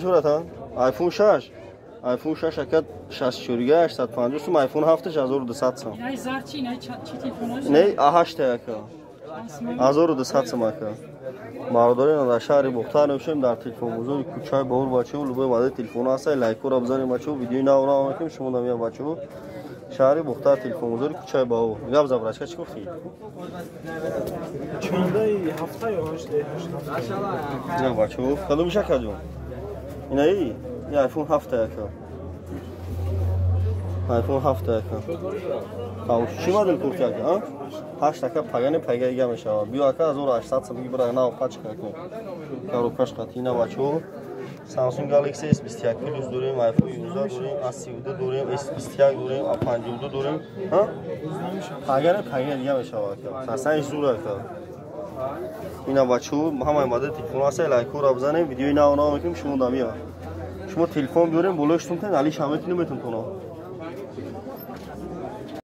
Братан, iPhone 6. iPhone 6 ака 64 850 сум, iPhone 7 1200 сум. Най зарчи, най чи телефонаш? Не, A8 ака. 1200 сум ака. Бародари, дар шаҳри Бухтар мешавем, дар телефонбозори кӯчаи Баҳур, бачаҳо, любой модели телефон ҳаста, лайкҳоро бизанем, бачаҳо, видеои нав нав мекунем, шумо намия, бачаҳо. Шаҳри Бухтар, телефонбозори кӯчаи Баҳур. Гап за, брачка, чӣ гуфтӣ? Чандаи ҳафта ё ҳашта? Не, бачаҳо, кадомиш, акаҷон? Инаи? iPhone 7 ака. iPhone 7 ака. Чӣ модел курти, ака? Ҳашт ака, пагани пага ига мешавад. Биё, ака, 1800 сом бира, нав пачка ака. Коробкаш қатӣ. Ина, бачаҳо, Samsung Galaxy S21 Plus дорем, iPhone 11 дорем, A32 дорем, S21 дорем, A52 дорем. Пагани пага дига мешавад, ака. Сасаниш зур, ака. Ина, бачаҳо, ҳамаи модели телефон ҳаста, лайкҳоро бизанем, видеои нав нав мекунем, шумо дамия. Шумо телефон биёрем, болои штумтен алиш ҳама метунем метунтона.